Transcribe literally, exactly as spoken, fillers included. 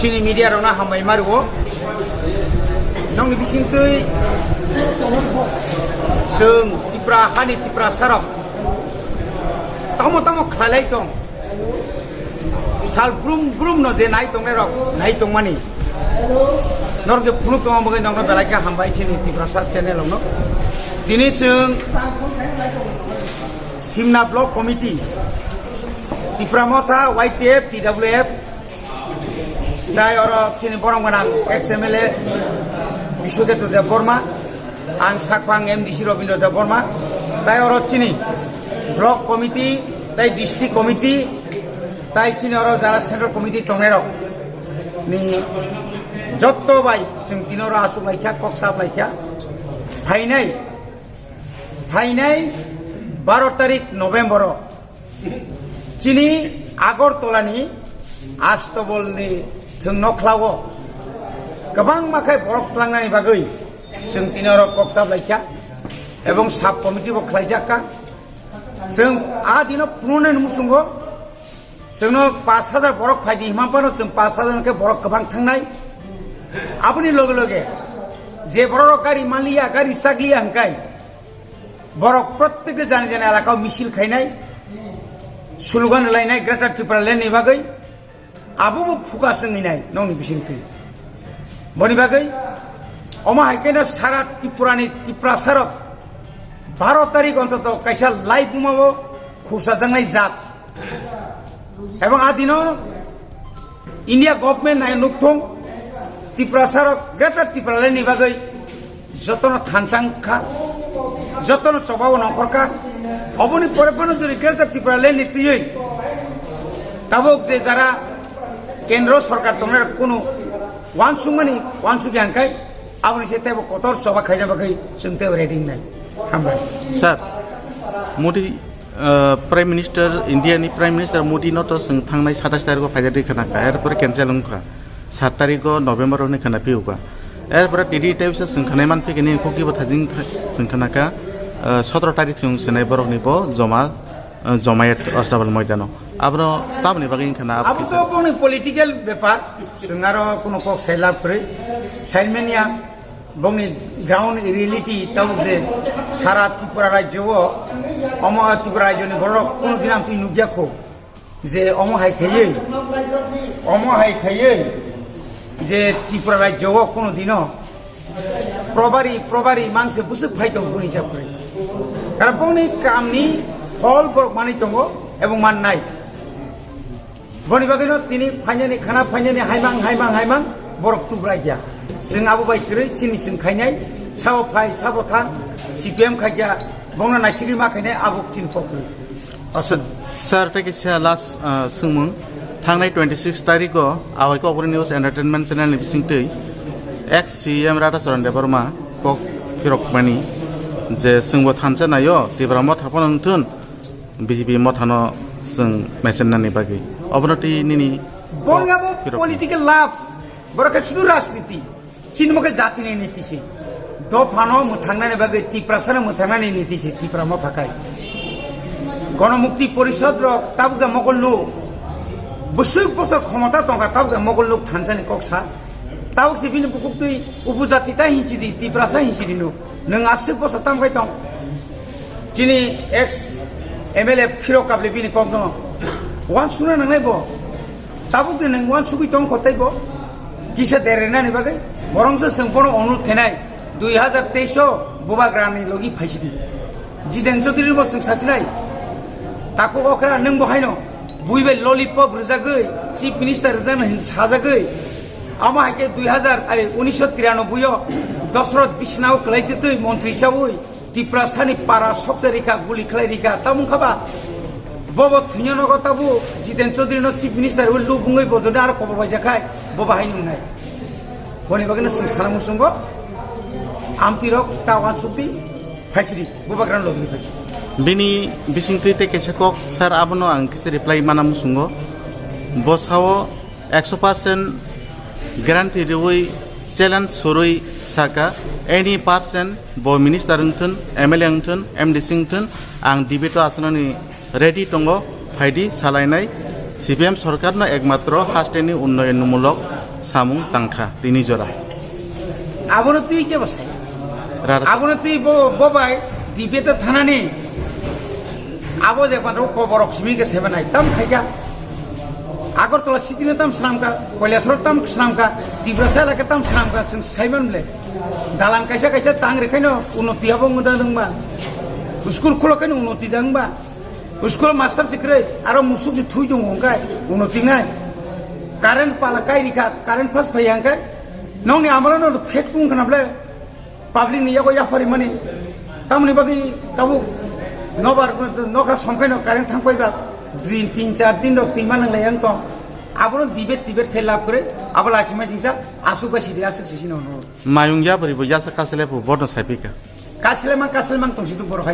Chini media rokno hambai ma rwo. Nokni bisingtwi chwng Tipra hani Tiprasa rok tamo tamo khlailai tong. Sal brum brum no je nai tongnai rok nai tongmani. Norok je phunuk tongma bagwi nokno belai khe hambai chini Tiprasa channel rokno. Tini chwng Simna Block Committee, Tipra Motha, Y T F, T W F, tai oro chini borok gwnang ex M L A Biswajeto Debbarma, ang sakphang M D C Rabindra Debbarma, tai oro chini Block Committee, tai District Committee, tai chini oro jara Central Committee tongnai rok ni jotto bai chwng tini oro achuk laikha, kok sap laikha, phainai, phainai baro tarik November o chini Agartala ni Astabalni thwng nokhlao kwbangma khe borok tlangnani bagwi chwng tini oro kok sap laikha ebong sub committee bo khlaijak kha. Chwng a dino phunuknani muchungo chwngno pash hajar borok phaidi hima phano chwng pash hajar khe borok kwbang thangnai. Aboni loge loge je borok rok gari manliya, gari chakliya hwnkhe borok proত্যেক jani jani elakao misil khainai, slogan lainai Greater Tipraland ni bagwi, abo bo phuka swngwi nai nokni bisingtwi. Boni bagwi omo hai kheno sara Tripura ni Tiprasa rok baro tarik ontoto kaisa lai buma bo khursajaknai jat. Ebong a dino India government nai nukthung Tiprasa rok Greater Tipraland ni bagwi jotono thansang kha, jotono chobao nongkhor kha. Oboni pore phano jodi Greater Tipraland ni twiwi tabuk je jara kendro sorkar tongnai rok kunu wansukmani wansukya hwnkhe aboni se teibo kotor choba khaina bagwi chwng teibo ready wngnai. Hambai. Sir, Modi, uh, Prime Minister, India ni Prime Minister Modi no to chwng thangnai satais tarikh o phaida de khana kha, er pore cancel wng kha, sat tarikh o November o ni khana phiu kha. Er pore tiri tei bisa chwng khanai man phikini khukti bo thajing chwng khana kha, uh, sotoro tarikh chwng sinai borok ni bo joma, uh, jomayat Astabal moidano. Abro tamni bagwi wng khana abo to bongni political bepar, chwng aro kuno kok sai lab kwrwi, saimanya. Bongni ground reality tabuk je sara Tripura rajyo o, omo Tripura rajyo ni borok kunu din amtwi nukya kho je omo hai khaiwi, omo hai khaiwi je Tripura rajyo o kunu dino probari, probari mangse bwswk phai tongo boni chakri. Karon bongni kamni phol borok manwi tongo ebong mannai. Boni bagwino tini phainani khana phainani haimang, haimang, haimang borok tubraikya. Chwng abo bai kwrwi chini chwng khainai, sabo phai, sabo thang, C P M khaikya, bongno naisigwi ma khainai abo chini kokri. Sir, sir, tei kisa last, uh, swngmung. Thangnai twenty six tarikh o Awaiko Opor News Entertainment Channel ni bisingtwi ex C M Radhacharan Debbarma kok phirokmani je chwngbo thansa naio Tipra Motha phano wngthun, B J P mothano chwng maichennani bagwi. Obono twi nini Bongabo phirok political love, borok khe sudu rajniti. Chini mokhe jatini niti se. Dophano mwthangnani bagwi, Tiprasano mwthangnani niti se, Tipra Motha khai. Ganamukti Porishod rok tabuk da mokol nuk. Bwswk bosor khomota tongkha tabuk da mokol nuk thansani kok sa. Tabuk se bini bukuktwi upujati ta hinchidi, Tiprasa hinchidi nuk. Nwng aswk bosor tam khai tong. Chini ex M L A phirok kapli bini kokno wansukna nangnai bo. Tabuk de nwng wansugwi tong kho teibo kisa derrenani bagwi borongso chwng bono onurod khenai dui hazar teis o Bubagrani logi phaisidi. Jiten Chaudhary bo chwng sasinai. Takhuk okra nwng bo haino bui bai lollipop rwjagwi Chief Minister rwjaknai hin sajagwi. Amo hai khe dui hazar, ai, unisho tiranoboi o Dosroth Bishnao kwlai twi twi montri chaui Tiprasani para soksa rikha, guli khlai rikha, tamung khaba. Bobo thwino nogo tabu Jiten Chaudhary no Chief Minister wi lubungwi bojode aro kobor bai jakhai, bobo hai nungnai. Boni bagwino chwng sana muchungo, amtirok ta wansukdi, phaisidi, Bubagrano lobini phaisidi. Bini bisingtwi tei kaisa kok, sir, abono ang kisa reply mana muchungo. Bo sao ekso percent guarantee riwi challenge surwi saka, any person, bo minister wngthun, M L A wngthun, M D C wngthun, ang debate o asanani ready tongo, phaidi salainai. C P M sorkarno ekmatro hasteni unnoyonmulok Samung tangkha tini jora. Abono twi kebo sai. Rara sa- Abono twi bo, bo bai debate thanani. Abo je patro koborok simi ke seba nai. Tam khaikha. Agartala city no tam swnamkha, Kailasoro tam swnamkha, Tiprasa elaka tam swnamkha, chwng saiman ble. Dalan kaisa kaisa tang rikhaino unnoti abo wngda dongba. School khulokhaino unnoti dangba. School master se kwrwi, aro musuk se thui tongo hwnkhe uno tingnai. Current pala kai rikha, current first phai hwnkhe nokni amrano phet kung khna ble public ni yago yapari mani. Tamoni bagwi tabuk nobar nokha somkhaino current thang paiba din tin char din rok twi manang lai ang tong. Abono debate debate khe lab kwrwi, abo lachima jingsa asuk bai sidi asuk sisi no no. Mayung yapari bo yasa kasle bo bono saipika. Kasle mang kasle mang tong situ borok hai.